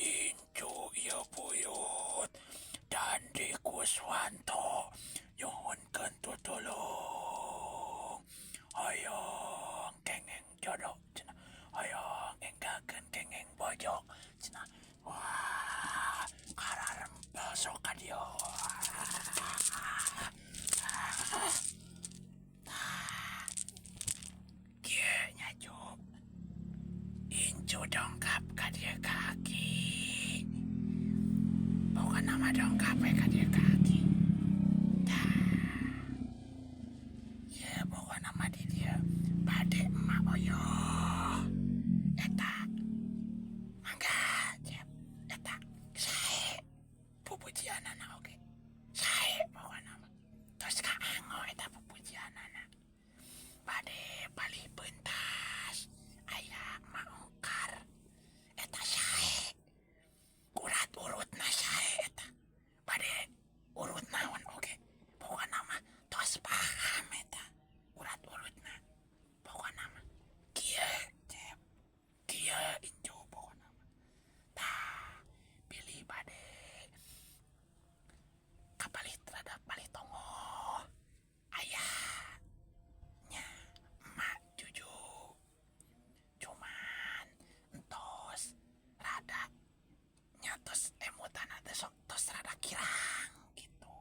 Incu ieu buyut Dandi Kuswanto nyuhunkeun tutulung hoyong kengeng jodoh cenah, hoyong enggalkeun kengeng bojo cenah. Wah, kararempel sok ka dieu. Tah, kieu nya Cu. Incu dongkap ka dieu ka aki. Pokona mah dongkap we ka dieu ka aki. Tah. Ieu pokona mah di dieu bade emak oyoh. Eta. Mangga Cep. Eta sae pupujianana oge. Sae pokona mah. Tos kaanggo eta pupujianana. Bade palih pentas aya maongkar eta sae urat urutna sae eta bade urut naon oge pokona mah tos paham eta urat urutna pokona mah kieu Cep kieu incu pokona mah tah pilih bade kapalih terhadap palih tongoh aya nya emak Juju cuman entos rada nya tos emutan teh sok tos rada kirang gitu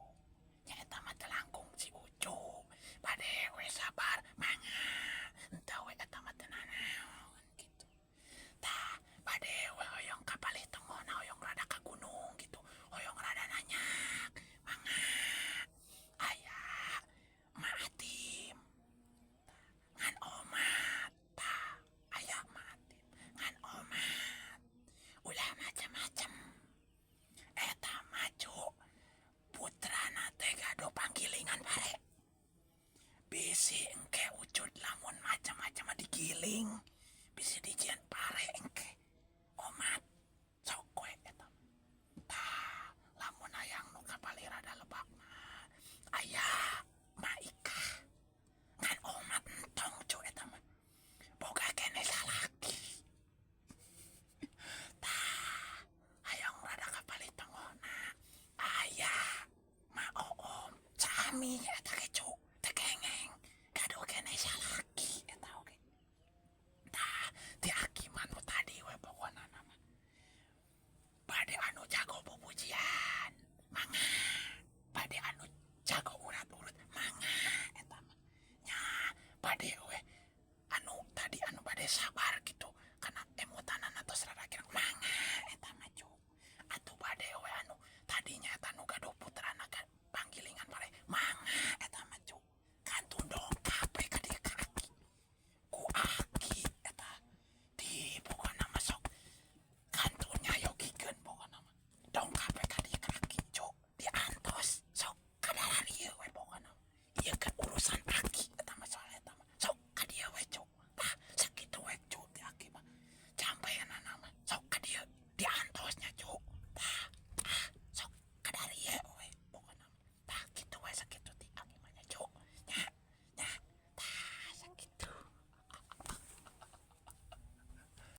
nya eta mah teu langkung si Ucu bade we sabar mangga henteu we eta mah teu nanaon gitu tah bade.